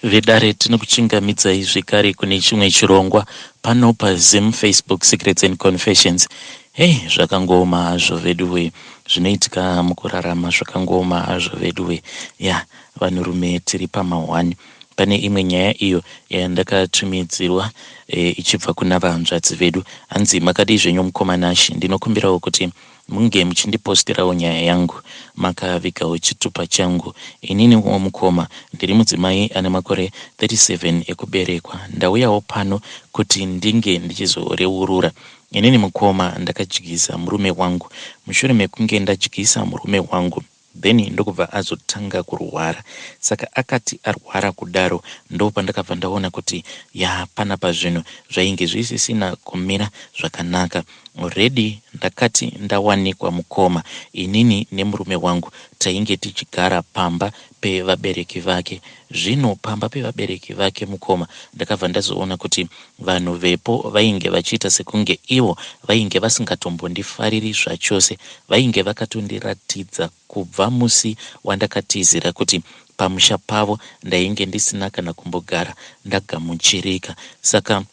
Vedare tinokuchingamidzai zvekare kune chimwe chirongwa pano paZim Facebook Secrets and Confessions. Hey, zvakangooma hazvo veduwe, zvinoitika mukurarama zvakangooma hazvo veduwe. Ya, vanhurume tiri pamahwani. Pane imwe nyaya iyo yandakatumidzirwa e, ichibva kuna vahanzvadzi vedu. Hanzi makadii zvenyu mukoma Nashy, ndinokumbirawo kuti Munge muchindipostirawo nyaya yangu makavigawo chitupa changu. Ininiwo mukoma ndiri mudzimai ane makore 37 ekuberekwa. Ndauyawo pano kuti ndinge ndichizoreurura. Inini mukoma ndakadyisa murume wangu. Mushure mekunge ndadyisa murume wangu then ndokubva azotanga kurwara. Saka akati arwara kudaro ndopandakabva ndaona kuti yaa panapa zvinhu zvainge zvisisina kumira zvakanaka. Already ndakati ndawanikwa mukoma inini nemurume wangu tainge tichigara pamba pevabereki vake. Zvino pamba pevabereki vake mukoma ndakabva ndazoona kuti vanhu vepo vainge vachiita sekunge ivo vainge vasingatombondifariri zvachose. Vainge vakatondiratidza kubva musi wandakatizira kuti pamusha pavo ndainge ndisina kana kumbogara ndagamuchirika. Saka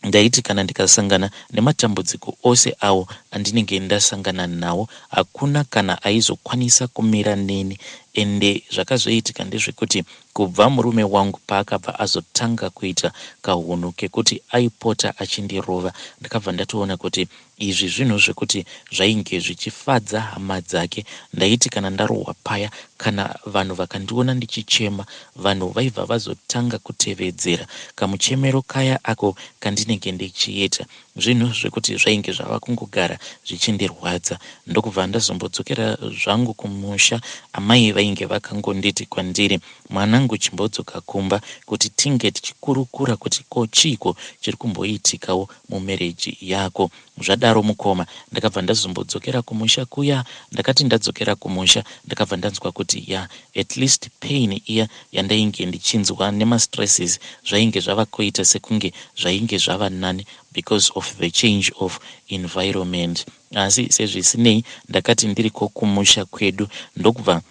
Ndaiti kana ndikasangana nematambudziko ose awo andinenge ndasangana nawo hakuna kana aizokwanisa kumira neni ende zvakazoitika ndezvekuti kubva murume wangu paakabva azotanga kuita kahunhu kekuti aipota achindirova ndakabva ndatoona kuti Izvi zvinhu zvekuti zvainge zvichifadza hama dzake. Ndaiti kana ndarohwa paya kana vanhu vakandiona ndichichema vanhu vaibva vazotanga kutevedzera kamuchemero kaya ako kandinenge ndichiita. Zvinhu zvekuti zvainge zvava kungogara zvichindirwadza. Ndokubva ndazombodzokera zvangu kumusha amai vainge vakangonditi kwandiri mwanangu chimbodzoka kumba kuti tinge tichikurukura kuti ko chiiko chiri kumboitikawo mumarriage yako. Zvadaro mukoma ndakabva ndazombodzokera kumusha kuya. Ndakati ndadzokera kumusha ndakabva ndanzwa kuti ya at least pain iya yandainge ndichinzwa nemastresses zvainge zvava kuita sekunge zvainge zvava nani because of the change of environment. Asi sezvisinei ndakati ndiriko kumusha kwedu ndokubva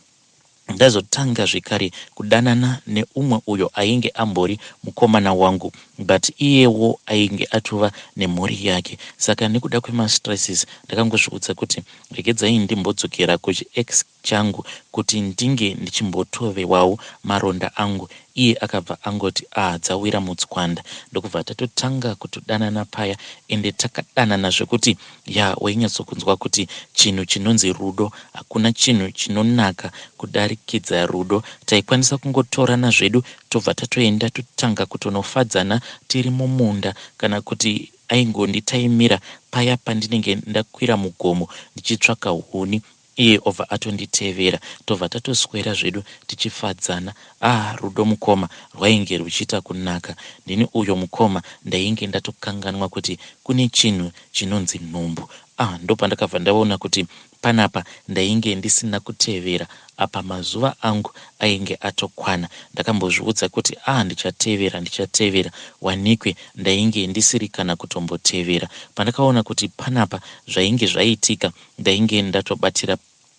Ndazotanga zvekare kudanana neumwe uyo ainge ambori mukomana wangu but iyewo ainge atova nemhuri yake saka nekuda kwemastresses ndakangozviudza kuti regedzai ndimbodzokera kuchi ex changu kuti ndinge ndichimbotovewawo maronda angu Iye akabva angoti ah dzawira mutswanda ndokubva tatotanga kutodanana paya ende takadanana zvekuti yaa wainyatsokunzwa kuti chinhu chinonzi rudo hakuna chinhu chinonaka kudarikidza rudo. Taikwanisa kungotorana zvedu tobva tatoenda totanga kutonofadzana tiri mumunda kana kuti aingonditaimira paya pandinenge ndakwira mugomo ndichitsvaka huni Iye obva atonditevera tobva tatoswera zvedu tichifadzana. Ah rudo mukoma rwainge rwuchiita kunaka. Ndini uyo mukoma ndainge ndatokanganwa kuti kune chinhu chinonzi nhumbu. Ah ndopandakabva ndaona kuti panapa ndainge ndisina kutevera apa mazuva angu ainge atokwana. Ndakambozviudza kuti ah ndichatevera ndichatevera wanikwe ndainge ndisiri kana kutombotevera. Pandakaona kuti panapa zvainge zvaitika Ndainge ndatobatira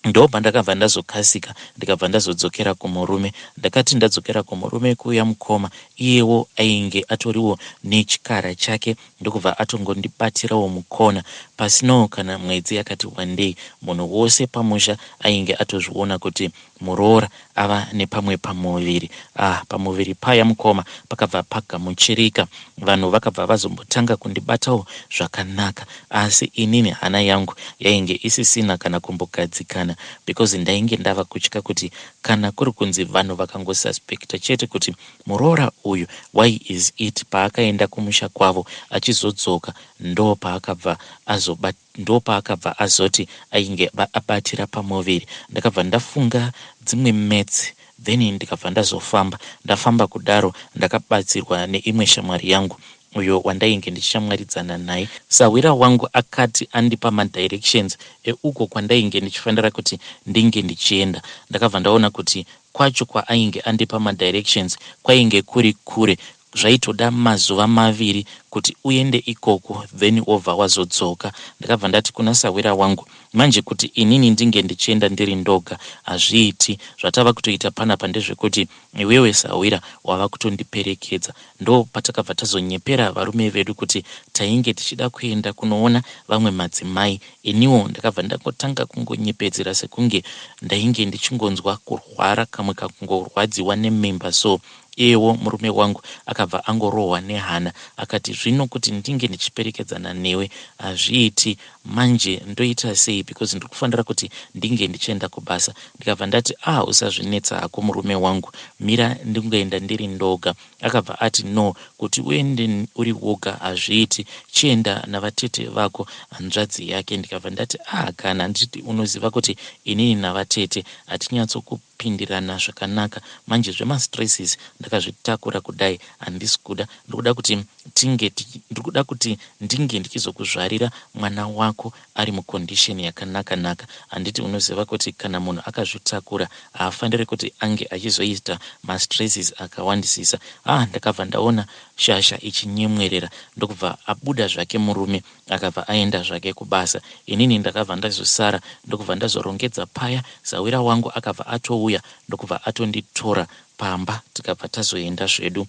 ndopandakabva ndazokasika ndikabva ndazodzokera kumurume. Ndakati ndadzokera kumurume kuya mukoma iyewo ainge atoriwo nechikara chake ndokubva atongondibatirawo mukona. Pasinawo kana mwedzi yakati wandei munhu wose pamusha ainge atozviona kuti Muroora ava nepamwe pamuviri. Ah pamuviri paya mukoma pakabva pagamuchirika. Vanhu vakabva vazombotanga kundibatawo zvakanaka asi inini hana yangu yainge isisina kana kumbogadzikana because ndainge ndava kutya kuti kana kuri kunzi vanhu vakangosuspecta chete kuti muroora uyu why is it paakaenda kumusha kwavo achizodzoka ndopaakabva azobat Ndopaakabva azoti ainge abatira pamuviri. Ndakabva ndafunga dzimwe maths then ndikabva ndazofamba. Ndafamba kudaro ndakabatsirwa neimwe shamwari yangu uyo wandainge ndichishamwaridzana naye. Sahwira wangu akati andipa madirections euko kwandainge ndichifanira kuti ndinge ndichienda. Ndakabva ndaona kuti kwacho kwaainge andipa madirections kwainge kuri kure. Zvaitoda mazuva maviri kuti uende ikoko then wobva wazodzoka. Ndakabva ndati kuna sahwira wangu, manje kuti inini ndinge ndichienda ndiri ndoga hazviiti. Zvatava kutoita panapa ndezvekuti iwewe sahwira wava kutondiperekedza. Ndopatakabva tazonyepera varume vedu kuti tainge tichida kuenda kunoona vamwe madzimai. Iniwo ndakabva ndangotanga kungonyepedzera sekunge ndainge ndichingonzwa kurwara kamwe kakungorwadziwa nemimba so. Iyewo murume wangu akabva angorohwa nehana akati zvino kuti ndinge ndichiperekedzana newe hazviiti manje ndoita sei because ndiri kufanira kuti ndinge ndichienda kubasa. Ndikabva ndati ah usazvinetsa hako murume wangu mira ndingoenda ndiri ndoga. Akabva ati no kuti uende uri woga hazviiti chienda navatete vako hanzvadzi yake. Ndikabva ndati ah kana handiti unoziva kuti inini navatete hatinyatsoku pindirana zvakanaka manje zvemastresses ndakazvitakura kudai handisi kuda ndikuda kuti tinge ndikuda kuti ndinge ndichizokuzvarira mwana wako ari mucondition yakanaka naka handiti unoziva kuti kana munhu akazvitakura haafanire kuti ange achizoita mastresses akawandisisa ah ndakabva ndaona shasha ichinyemwerera ndokubva abuda zvake murume Akabva aenda zvake kubasa inini ndakabva ndazosara ndokubva ndazorongedza paya sahwira wangu akabva atouya ndokubva atonditora pamba tikabva tazoenda zvedu.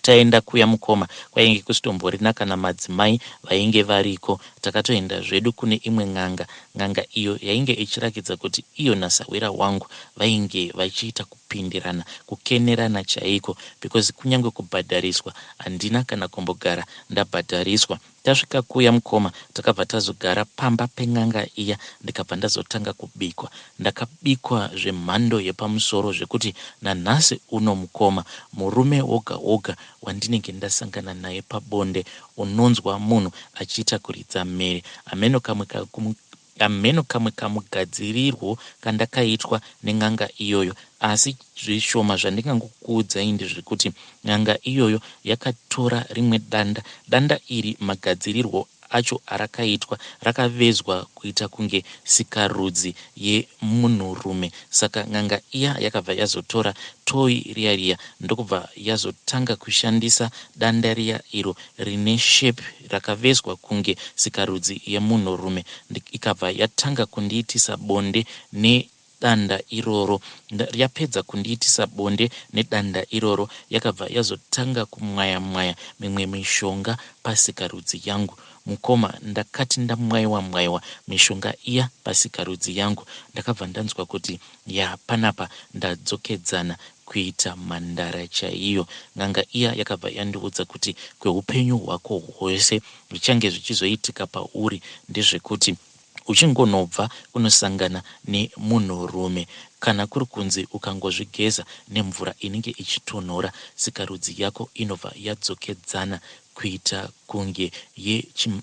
Taenda kuya mukoma kwainge kusitomborina kana madzimai vainge variko takatoenda zvedu kune imwe n'anga. N'anga iyo yainge ichirakidza kuti iyo nasahwira wangu vainge vachiita kupindirana kukenerana chaiko because kunyange kubhadhariswa handina kana kumbogara ndabhadhariswa. Tasvika kuya mukoma takabva tazogara pamba pen'anga iya ndikabva ndazotanga kubikwa. Ndakabikwa zvemhando yepamusoro zvekuti nanhasi uno mukoma murume woga woga wandinenge ndasangana naye pabonde unonzwa munhu achiita kuridza mhere hameno kamwe Hamheno kamwe kamugadzirirwo kandakaitwa nen'anga iyoyo asi zvishoma zvandingangokuudzai ndezvekuti n'anga iyoyo yakatora rimwe danda. Danda iri magadzirirwo acho arakaitwa rakavezwa kuita kunge sikarudzi yemunhurume. Saka n'anga iya yakabva yazotora toyi riya riya ndokubva yazotanga kushandisa danda riya iro rine shape rakavezwa kunge sikarudzi yemunhurume ikabva yatanga kundiitisa bonde nedanda iroro. Yapedza kundiitisa bonde nedanda iroro yakabva yazotanga kumwaya mwaya mimwe mishonga pasikarudzi yangu. Mukoma ndakati ndamwaiwa mwaiwa mishonga iya pasikarudzi yangu ndakabva ndanzwa kuti yaa panapa ndadzokedzana kuita mhandara chaiyo. N'anga iya yakabva yandiudza kuti kweupenyu hwako hwose zvichange zvichizoitika pauri ndezvekuti uchingonobva kunosangana nemunhurume kana kuri kunzi ukangozvigeza nemvura inenge ichitonhora sikarudzi yako inobva yadzokedzana kuita kunge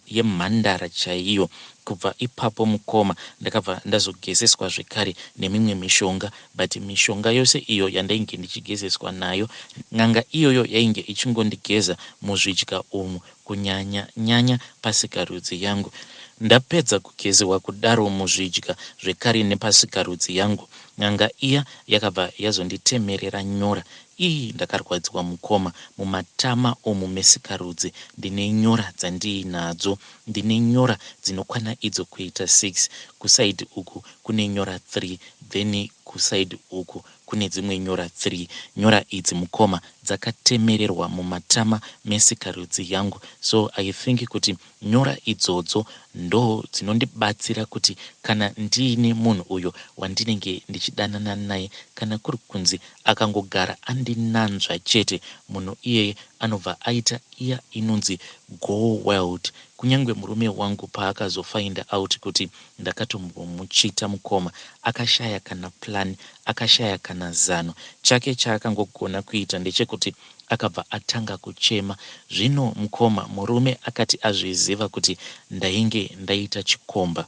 yemhandara chaiyo. Kubva ipapo mukoma ndakabva ndazogezeswa zvekare nemimwe mishonga but mishonga yose iyo yandainge ndichigezeswa nayo n'anga iyoyo yainge ichingondigeza muzvidya umu kunyanya nyanya pasikarudzi yangu. Ndapedza kugezewa kudaro muzvidya zvekare nepasikarudzi yangu n'anga iya yakabva yazonditemerera nyora Ii ndakarwadziwa mukoma, mumatama umu mesikarudzi ndine nyora dzandiinadzo. Ndine nyora dzinokwana idzo kuita six. Kuside uku kune nyora three then kuside uku kune dzimwe nyora three. Nyora idzi mukoma dzakatemererwa mumatama mesikarudzi yangu so I think kuti Nyora idzodzo ndoo dzinondibatsira kuti kana ndiine munhu uyo wandinenge ndichidanana naye kana kuri kunzi akangogara andinanzva chete munhu iyeye anobva aita iya inonzi go wild. Kunyangwe murume wangu paakazofinder out kuti ndakatombomuchita mukoma akashaya kana plan akashaya kana zano. Chake chaakangogona kuita ndechekuti Akabva atanga kuchema. Zvino mukoma murume akati azviziva kuti ndainge ndaita chikomba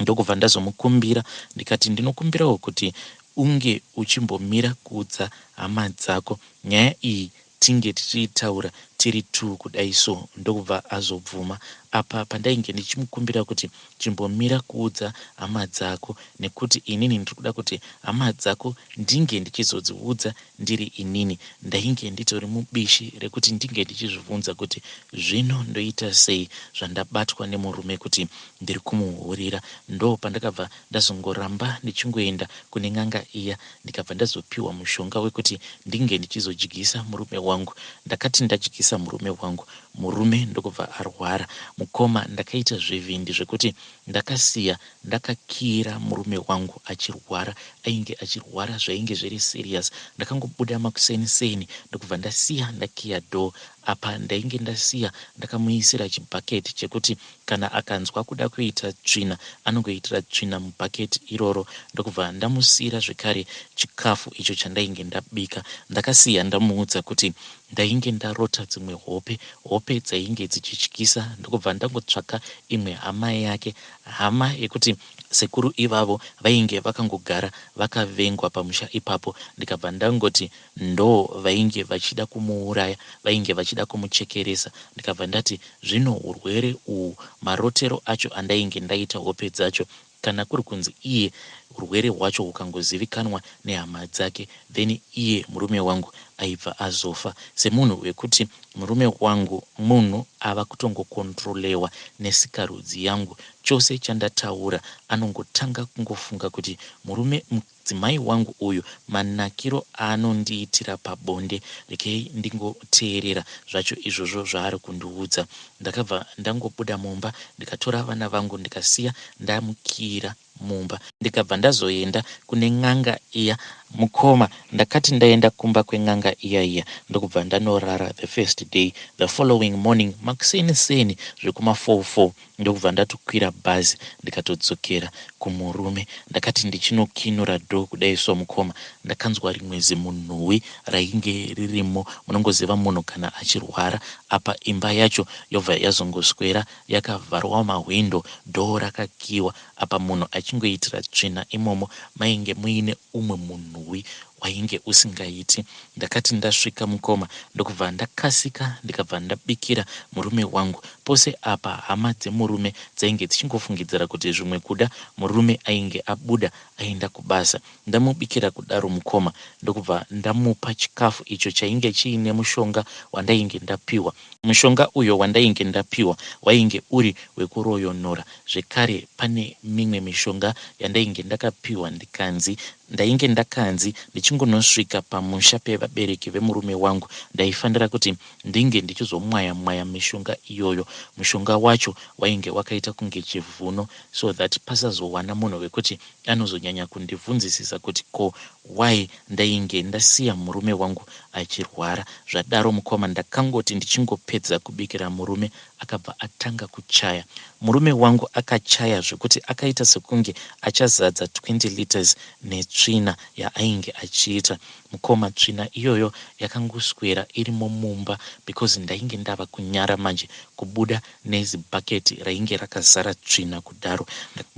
ndokubva ndazomukumbira ndikati ndinokumbirawo kuti unge uchimbomira kuudza hama dzako nyaya iyi tinge tichiitaura tiri two kudai so ndokubva azobvuma. Apa pandainge ndichimukumbira kuti chimbomira kuudza hama dzako nekuti inini ndiri kuda kuti hama dzako ndinge ndichizodziudza ndiri inini. Ndainge nditori mubishi rekuti ndinge ndichizvibvunza kuti zvino ndoita sei zvandabatwa nemurume kuti ndiri kumuhurira. Ndopandakabva ndazongoramba ndichingoenda kune n'anga iya ndikabva ndazopiwa mushonga wekuti ndinge ndichizodyisa murume wangu. Ndakati ndadyisa murume wangu, murume ndokubva arwara. Mukoma ndakaita zvivindi zvekuti ndakasiya ndakakiira murume wangu achirwara. Ainge achirwara zvainge zviri serious. Ndakangobuda makuseni seni ndokubva ndasiya ndakiya door. Apa ndainge ndasiya ndakamuisira chibhaketi chekuti kana akanzwa kuda kuita tsvina anongoitira tsvina mubhaketi iroro ndokubva ndamusiira zvekare chikafu icho chandainge ndabika. Ndakasiya ndamuudza kuti ndainge ndarota dzimwe hope, hope dzainge dzichityisa ndokubva ndangotsvaka imwe hama yake, hama yekuti sekuru ivavo vainge vakangogara vakavengwa pamusha ipapo ndikabva ndangoti Ndoo vainge vachida kumuuraya, vainge vachida kumuchekeresa. Ndikabva ndati zvino hurwere uhu marotero acho andainge ndaita hope dzacho kana kuri kunzi iye hurwere hwacho hukangozivikanwa nehama dzake then iye murume wangu aibva azofa. Semunhu wekuti murume wangu munhu ava kutongocontrolewa nesikarudzi yangu chose chandataura anongotanga kungofunga kuti murume Mudzimai wangu uyu manakiro aanondiitira pabonde rekei ndingoteerera zvacho izvozvo zvaari kundiudza. Ndakabva ndangobuda mumba ndikatora vana vangu ndikasiya ndamukiira mumba. Ndikabva ndazoenda kune n'anga iya. Mukoma ndakati ndaenda kumba kwen'anga iya iya ndokubva ndanorara the first day. The following morning makuseni seni zvekuma four four Ndokubva ndatokwira bhazi ndikatodzokera kumurume. Ndakati ndichinokinura door kudai so mukoma ndakanzwa rimwe zimunhuwi rainge ririmo. Munongoziva munhu kana achirwara. Apa imba yacho yobva yazongoswera yakavharwa mahwindo door rakakiwa. Apa munhu achingoitira tsvina imomo mainge muine umwe munhuwi wainge usingaiti. Ndakati ndasvika mukoma ndokubva ndakasika ndikabva ndabikira murume wangu. Pose apa hama dzemurume dzainge dzichingofungidzira kuti zvimwe kuda murume ainge abuda aenda kubasa. Ndamubikira kudaro mukoma ndokubva ndamupa chikafu icho chainge chiine mushonga wandainge ndapiwa. Mushonga uyo wandainge ndapiwa wainge uri wekuroyonora zvekare pane mimwe mishonga yandainge ndakapiwa ndikanzi Ndainge ndakanzi ndichingonosvika pamusha pevabereki vemurume wangu ndaifanira kuti ndinge ndichizomwaya mwaya mishonga iyoyo. Mushonga wacho wainge wakaita kunge chivhuno so that pasazowana munhu wekuti anozonyanya kundibvunzisisa kuti ko why ndainge ndasiya murume wangu achirwara. Zvadaro mukoma ndakangoti ndichingopedza kubikira murume akabva atanga kuchaya. Murume wangu akachaya zvekuti akaita sekunge achazadza 20 litres netsvina yaainge achiita. Mukoma tsvina iyoyo yakangoswera irimo mumba because ndainge ndava kunyara manje kubuda nezibucket rainge rakazara tsvina kudaro.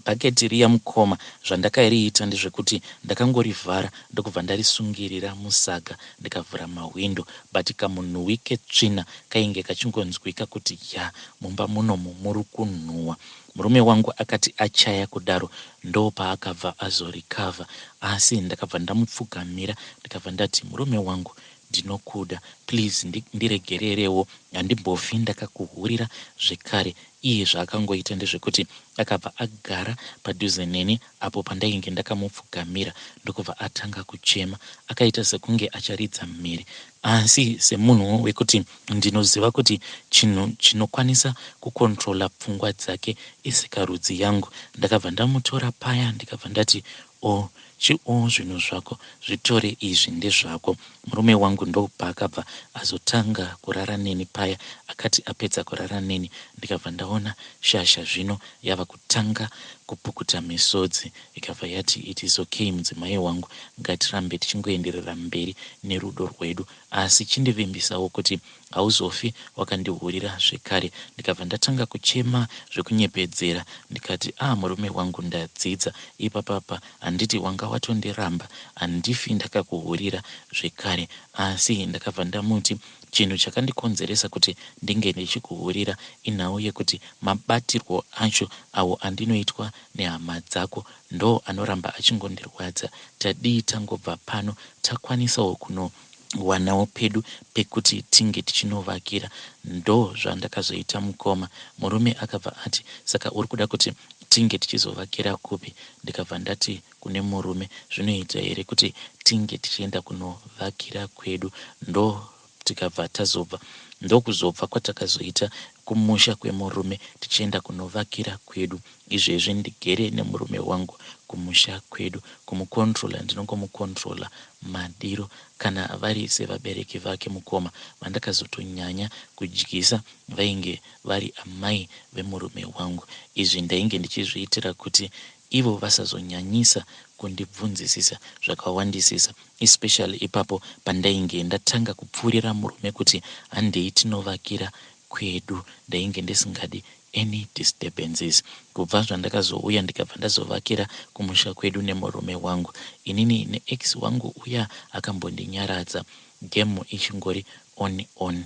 Bucket riya mukoma zvandakariita ndezvekuti ndakangorivhara ndokubva ndarisungirira musaga ndikavhura mahwindo but kamunhuwi ketsvina kainge kachingonzwika kuti ya mumba munomu muri kunhuwa. Murume wangu akati achaya kudaro ndopaakabva azorecover asi ndakabva ndamupfugamira ndikabva ndati murume wangu ndinokuda please ndiregererewo handimbofi ndakakuhurira zvekare. Iye zvaakangoita ndezvekuti akabva agara padhuze neni apo pandainge ndakamupfugamira ndokubva atanga kuchema. Akaita sekunge acharidza mhere asi semunhuwo wekuti ndinoziva kuti chinhu chinokwanisa kucontroller pfungwa dzake isikarudzi yangu ndakabva ndamutora paya ndikabva ndati oh Chioo zvinhu zvako zvitore izvi ndezvako. Murume wangu ndopaakabva azotanga kurara neni paya akati apedza kurara neni ndikabva ndaona shasha zvino yava kutanga kupukuta misodzi ikabva yati it is okay mudzimai wangu ngatirambe tichingoenderera mberi nerudo rwedu asi chindivimbisawo kuti Hauzofi wakandihurira zvekare. Ndikabva ndatanga kuchema zvekunyepedzera ndikati ah murume wangu ndadzidza ipapapa handiti wanga watondiramba handifi ndakakuhurira zvekare. Asi ndakabva ndamuti. Chinhu chakandikonzeresa kuti ndinge ndichikuhurira inhau yekuti mabatirwo acho awo andinoitwa nehama dzako ndoo anoramba achingondirwadza. Tadii tangobva pano takwanisawo kunowanawo pedu pekuti tinge tichinovakira. Ndozvandakazoita mukoma. Murume akabva ati, Saka uri kuda kuti tinge tichizovakira kupi? Ndikabva ndati kune murume, Zvinoita here kuti tinge tichienda kunovakira kwedu? Ndo tikabva tazobva. Ndokuzobva kwatakazoita kumusha kwemurume tichienda kunovakira kwedu. Izvezvi ndigere nemurume wangu kumusha kwedu. Kumucontroller ndinongomucontroller madiro. Kana vari sevabereki vake mukoma vandakazotonyanya kudyisa vainge vari amai vemurume wangu. Izvi ndainge ndichizviitira kuti ivo vasazonyanyisa kundibvunzisisa zvakawandisisa especially ipapo pandainge ndatanga kupfuurira murume kuti handei tinovakira kwedu ndainge ndisingadi any disturbances. Kubva zvandakazouya ndikabva ndazovakira kumusha kwedu nemurume wangu. Inini neex wangu uya akambondinyaradza game ichingori on on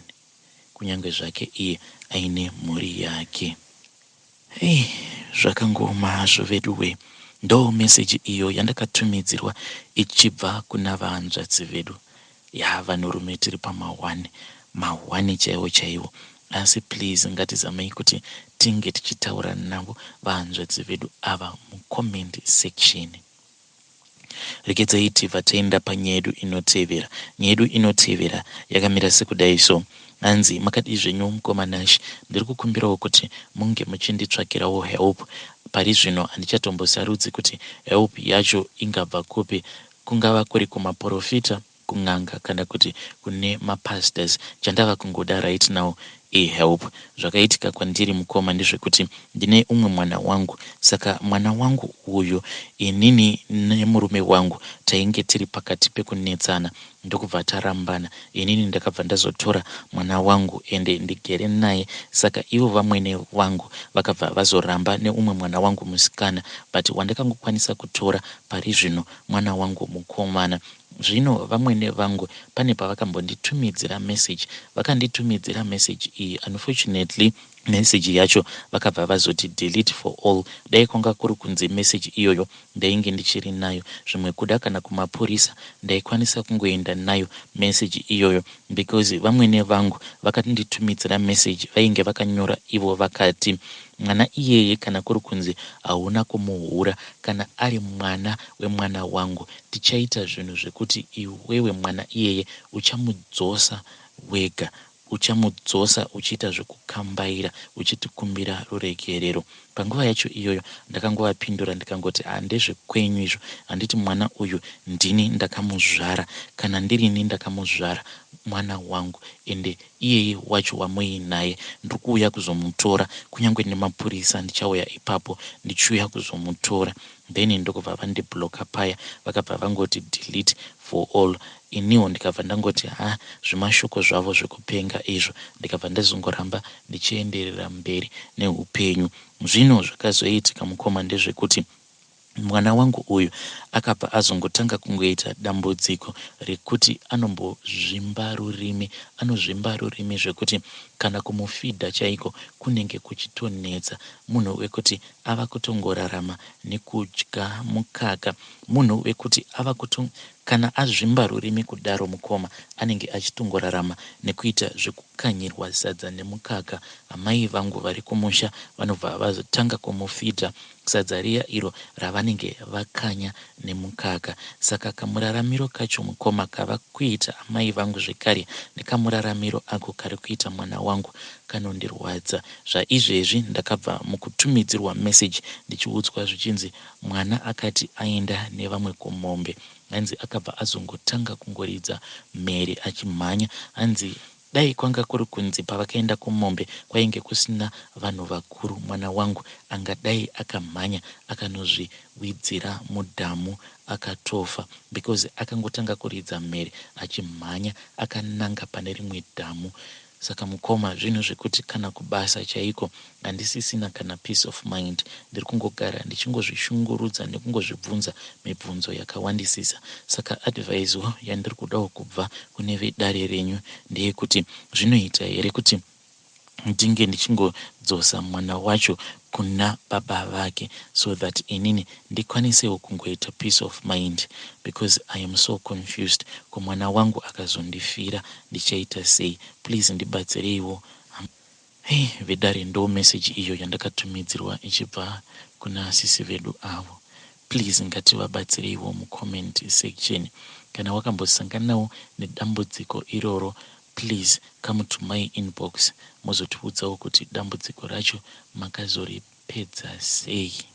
kunyange zvake iye aine mhuri yake. Hey zvakangooma hazvo veduwee. Ndoo message iyo yandakatumidzirwa ichibva kuna vahanzvadzi vedu. Yaa vanhurume tiri pama one. Ma one chaiwo chaiwo. Asi please ngatizamei kuti tinge tichitaura navo vahanzvadzi vedu ava mucomment section. Regedzai tibva taenda panyaya yedu inotevera. Nyaya yedu inotevera yakamira sekudai so. Hanzi makadii zvenyu mukoma Nash, ndiri kukumbirawo kuti munge muchinditsvakirawo help. Pari zvino handichatombosarudzi kuti help yacho ingabva kupi, kungava kuri kumaporofita, kun'anga kana kuti kune mapastors. Chandava kungoda right now ihelp. Zvakaitika kwandiri mukoma ndezvekuti ndine umwe mwana wangu saka mwana wangu uyu inini nemurume wangu tainge tiri pakati pekunetsana ndokubva tarambana. Inini ndakabva ndazotora mwana wangu ende ndigere naye saka ivo vamwene vangu vakabva vazoramba neumwe mwana wangu musikana but wandakangokwanisa kutora parizvino mwana wangu mukomana. Zvino vamwene vangu pane pavakambonditumidzira message. Vakanditumidzira message iyi unfortunately message yacho vakabva vazoti delete for all. Dai kwanga kuri kunzi message iyoyo ndainge ndichiri nayo zvimwe kuda kana kumapurisa ndaikwanisa kungoenda nayo message iyoyo because vamwene vangu vakanditumidzira message vainge vakanyora ivo vakati Mwana iyeye kana kuri kunzi hauna kumuhura kana ari mwana wemwana wangu tichaita zvinhu zvekuti iwewe mwana iyeye uchamudzosa wega uchamudzosa uchiita zvekukambaira uchitikumbira ruregerero. Panguva yacho iyoyo ndakangovapindura ndikangoti haa ndezvekwenyu izvo handiti mwana uyu ndini ndakamuzvara kana ndirini ndakamuzvara mwana wangu ende Iyeye wacho wamuinaye ndiri kuuya kuzomutora kunyangwe nemapurisa ndichauya ipapo ndichiuya kuzomutora then ndokubva vandiblocker paya vakabva vangoti delete for all iniwo ndikabva ndangoti haa zvimashoko zvavo zvekupenga izvo ndikabva ndazongoramba ndichienderera mberi nehupenyu zvino zvakazoitika mukoma ndezvekuti Mwana wangu uyu akabva azongotanga kungoita dambudziko rekuti anombozvimba rurimi. Anozvimba rurimi zvekuti kana kumufidha chaiko kunenge kuchitonetsa. Munhu wekuti ava kutongorarama nekudya mukaka. Munhu wekuti ava kuto kana azvimba rurimi kudaro mukoma anenge achitongorarama nekuita zvekukanyirwa sadza nemukaka. Amai vangu vari kumusha vanobva vazotanga kumufidha Sadza riya iro ravanenge vakanya nemukaka. Saka kamuraramiro kacho mukoma kava kuita amai vangu zvekare nekamuraramiro ako kari kuita mwana wangu kanondirwadza. Zvaizvezvi ndakabva mukutumidzirwa message ndichiudzwa zvichinzi mwana akati aenda nevamwe kumombe hanzi akabva azongotanga kungoridza mhere achimhanya hanzi Dai kwanga kuri kunzi pavakaenda kumombe kwainge kusina vanhu vakuru mwana wangu angadai akamhanya akanozviwidzira mudhamu akatofa because akangotanga kuridza mhere achimhanya akananga pane rimwe dhamu. Saka mukoma zvinhu zvekuti kana kubasa chaiko handisisina kana peace of mind. Ndiri kungogara ndichingozvishungurudza nekungozvibvunza mibvunzo yakawandisisa. Saka advicewo yandiri kudawo kubva kune vedare renyu ndeyekuti zvinoita here kuti ndinge ndichingodzosa mwana wacho kuna baba vake so that inini ndikwanisewo kungoita peace of mind because I am so confused ko mwana wangu akazondifira ndichaita sei please ndibatsireiwo Hey vedare ndo message iyo yandakatumidzirwa ichibva kuna sisi vedu avo please ngativabatsireiwo mucomment section kana wakambosanganawo nedambudziko iroro please come to my inbox mozotiudzawo kuti dambudziko racho makazoripedza sei.